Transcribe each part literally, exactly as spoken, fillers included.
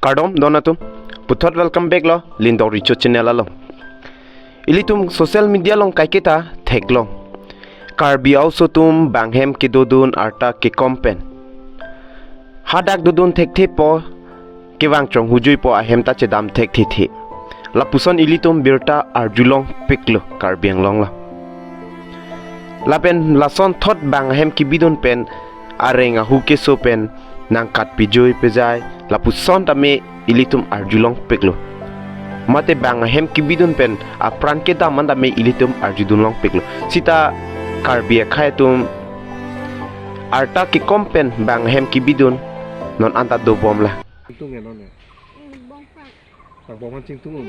Kardom don atum, puthot welcome back lo Lindok Richo channel along. Ilitum social media along kaiketa theklong, Karbi aoso atum bang ahem kedodun arta kekom pen hadak dodun thekthepo, kevang chonghujui po ahem ta chedam thekthekthe. Lapuson ilitum birta arjulongpiklo Karbi Anglong lo. Lapen lason thot bang ahem kebidun pen areng ahu keso pen nangkat pejui pejai, lapuson tame ilitum arjulongpiklo. Mate bang ahem kebidun pen apran kedam an tame ilitum arjudunlongpiklo. Sita Karbi akhei atum arta kekom pen bang ahem kebidun non anta dobomlo. Chingtung ya non ya? Bongphan. Nang bongphan chingtung mo?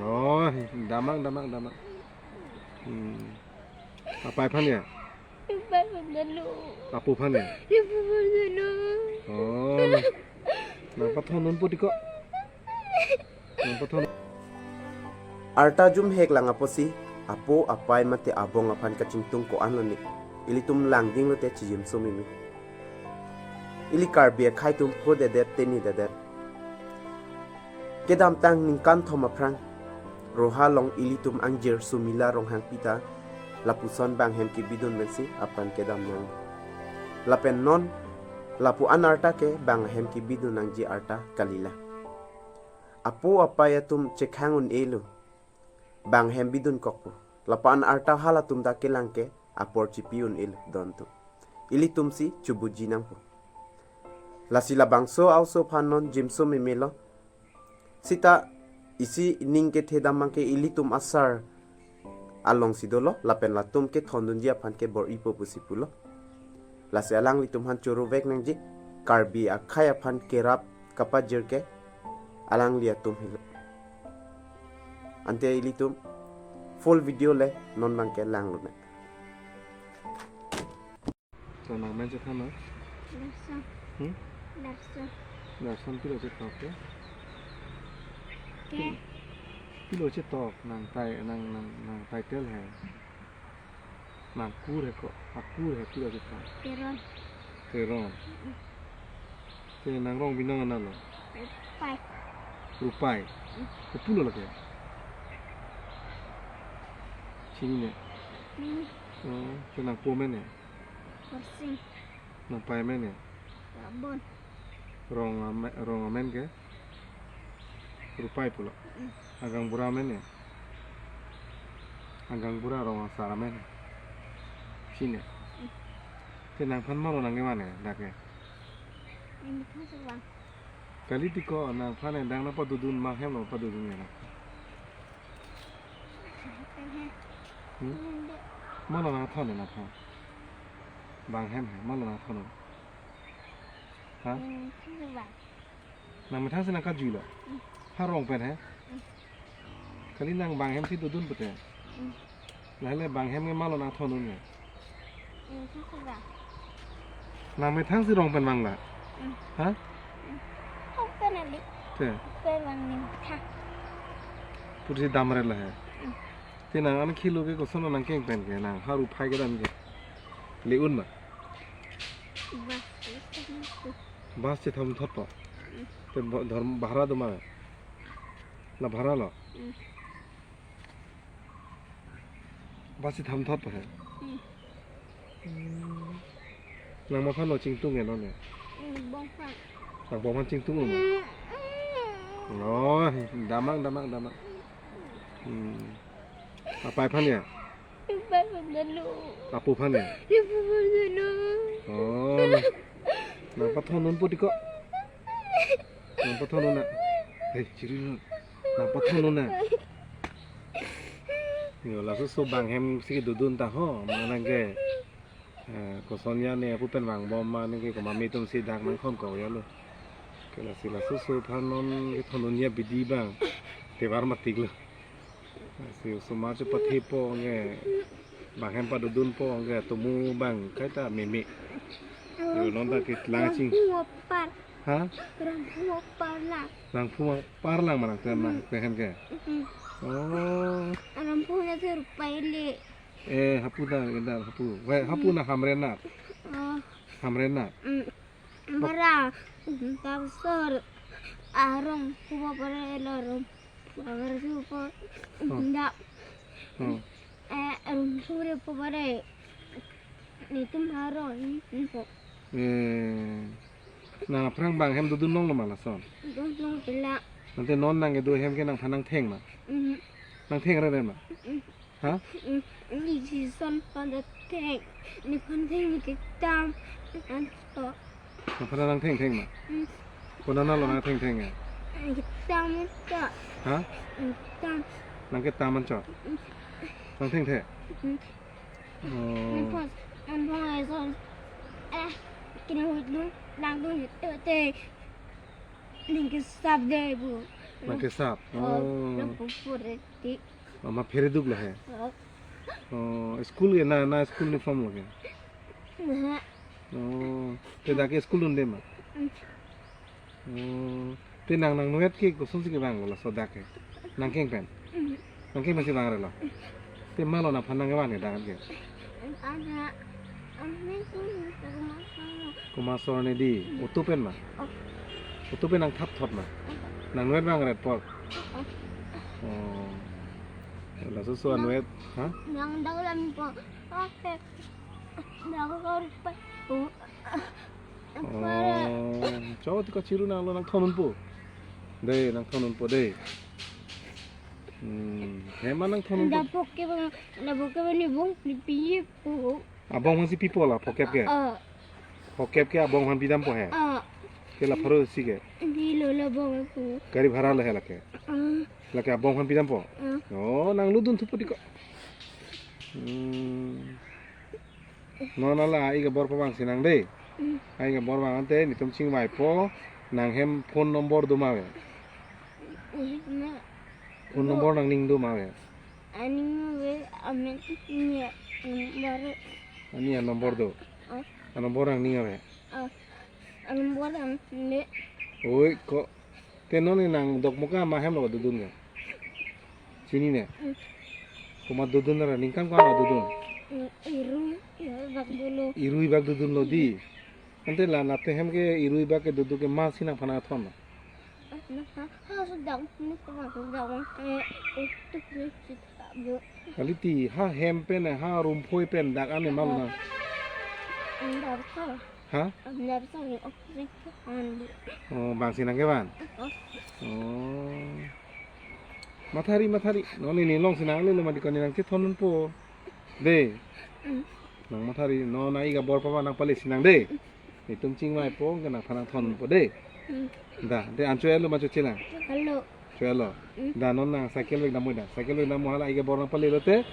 Oh, damang, damang, damang. Hmm. Apai aphan ya? Apai aphan dalo. Apo aphan ya? Apo aphan dalo. Oh. Nang pathon non putiko. Nang pathon. Arta jumhek lang apotsi apo apai mate abong aphan kachingtung ko-an lo ni. Ilitum langding lote chijimso mimi. Ili Karbi akhei atum phodedet tenidedet. Kedamtang ningkan thom aphrang Roha along ilitum angjir Sumila Ronghangpi ta lapuson bang ahem kebidun pensi apran kedam nang. Lapen non lapu-an arta ke bang ahem kebidun nangji arta kalilo. Apo apai atum chekhang un-elo, bang ahem bidun kokpo. Lapu-an arta halatum ta kelang ke apor chipi un-elo don atum. Ilitum si chubuji nangpo. Lasi labangso aoso aphan non jimso memelo. Sita isi ning kethe damang ke ilitum asar alongsi dolo, lapen latum kethondunji aphan ke bor-ipo pusi pulo. Lasi alanglitum aphan choro vek nangji, Karbi akhei aphan kerap kapajir ke alangli atum helo. Ante ilitum full video le non bang ke langlonang. To nang men chethan na? Darson. Hmm? Darson. Darson pilo chetok ke? Ke. Pilo chetok nang tai nang nang nang title he. Nang kur he ko. Akur he pilo chetok. Teron. Teron. Mm. Te nang rong binong analo? Rupai. Rupai. Mm. Kopulo lake? Chinine. Mm. Oh, te nangpo amen ne? Korsing. Nangpai amen ne? Rabon. Rong ame-, rong amen ke? Rupai pulo. Mm. Agangbura amen ne? Agangbura rong asar amen ne? Chinine. Mm. Te nangphan malo nangkevan ne dak ke? Nangmethang si vang. Kali tiko nangphan ne dang nangpadodun bang ahem lo padodun ne na? Hmm? Malo nangthon ne nangphan? Bang ahem he, malo nangthon? Ha? Hmm, si vang. Nangmethang si nangkajuilo? Hmm. Ha rong pen he? Hmm. Kali nang bang ahem si dodun pute? Hmm. Lahai le bang ahem ke malo nangthondun ke? Hmm, si vang. Nangmethang si rong pen vanglo? Hmm. Ha? Hmm. Rong pen ali. Te? Pen vang nangmethang. Putsi damre lahai. Hmm. Te nang an khelo ke kosonlo nangkeng pen ke nang ha rupai kedam ke? Le-un ma? Bus, bus. Bus chethom thotpo? Hmm. Te bo-, dhor bhara do ma? La bhara lo? Hmm. Bus chethom thotpo he? Hmm. Hmm. Nang maphan lo chingtung ya non ya? Hmm, bongphan. Nang bongphan chingtung mo? Hmm. Oh, damang, damang, damang. Hmm. Apai aphan ya? Apai aphan dalo. Apo aphan ya? Apo aphan dalo. Oh. Nang pathon non putiko. Nang pathon non na. Hei, chiri non. Nang pathon non na. Yo, laso so bang ahem si dodun ta ho, manang ke. Eh, koson ya ne apu pen vangbom ma neke komat atum si dak nangkhon ko ya lo. Ke lasi laso so aphan non kethondun ya bidi bang. Tebar matik lo. Lasi osomar chepathepo nge bang ahem padodunpo nge atomo bang kaita meme. Yo non ta ke lang ching. Ramphu apar. Ha? Ramphu apar lang. Ramphu apar lang manang te nang te ahem ke. Mm-mm. Oh. Ramphu na se rupai le. Eh, hapu ta, da hapu. Weh, hapu na Hamren na. Oh. Hamren na. Mm. Bara, Pastor arong pupo pare lo rum. Agar supo. Hmm. Dak. Hmm. Eh, rum suri pupo pare. Netum haro, hmm, po. Eh. Nang aphrang bang hem dodun longlo ma lason? Dodun longlo pela. Ante non nang kedo hem ke nangphan nangtheng ma? Mhm. Nangtheng re re ma? Mhm. Ha? Mhm. Ni jison phan theng. Nephan theng ni ketam. Anto. Nangphan nangtheng theng ma? Mhm. Konat lo nangtheng theng ya? Ni ketam ta. Ha? Ni ketam. Nang ketam anchot? Mhm. Nangthengthe? Mhm. Oh. Nangphan, nangphan eson. Eh, kini hudun, nangdun itu te. Nang kesap dei pu. Nang kesap. Oh, oh. Nang pupur ti. Oh, ma phere duk lo he. Oh. Oh, school ke na, na school uniform lo ke. Nah. Oh, te dak ke school dunde ma? Mm. Oh, te nang nangnoi-et ke kosonsi kevang lo laso dak ke? Nangkeng pen? Mm. Nangkeng pensi vang re lo? Te ma lo nangphan nangkevan ke dak ke? Ada, ada itu, itu rumah saya. Komat asor ne di, auto pen ma? Oh. Auto pen nangthap thot ma? Oh. Nangnoi-et vang re apor? Oh. Oh. Laso so anoi-et, ha? Nang dalam po. Oke. Nang dalam po. Oh. Oh, chot, ti kachiru nanglo, nangthondunpo. Dei, nangthondunpo dei. Hmm, hem ma nangthondunpo. Dapok ke bang, dapok ke bang ni bung, ni piye po. Abong aphansi pipo la, phokep ke? Ah. Phokep ke abong aphan pidampo he? Ah. Ke la pharo si ke? Di lo la bong po. Gari bhara lo he lake? Ah. Lake abong aphan pidampo? Ah. Oh, nang lutdun thupo ti ko. Hmm. Non hala ai kebor pavangsi nang dei. Mm. Ai kebor vang ante netum chingvaipo, nang hem phone number do ma ave? Mm, na. Phone number nangning do ma ave? Aning ave, amen ni number. Ani anumber do? Ah. Anumber nangning ave? Ah. Anumber nangning. Oi, ko. Te non ni nang Dokmoka ma hem lo dodun ke? Chinine? Mm. Komat dodun ra ningkan ko-an dodun? Mm, irui, irui bak dolo. Irui bak dodunlo di. Ante la nate hem ke irui bak kedo ke masi nangphan nangthon ma? Na ha, ha sudah ni ko sudah ke itu ni sita bu. Kali ti ha hem pen ha rumphoi pen dak ane ma lo nang? Anda sa. Ha? Anda sa ni oxygen andi. Oh, bangsi nangkevan? Oh. Oh. Mathari, mathari. Non ni longsi nanglelo mati ko ni nangchethondunpo. Dei. Mm. Nang mathari, non ai kebor pavang nang palesi nang dei. Netum chingvaipo, ke nangphan nangthondunpo dei. Mm. Da, dei an cho-etlo ma choche lang? Cho-etlo. Mm. Da non nang cycle vek dampo da. Cycle vek dampo hala ai kebor nang palelote.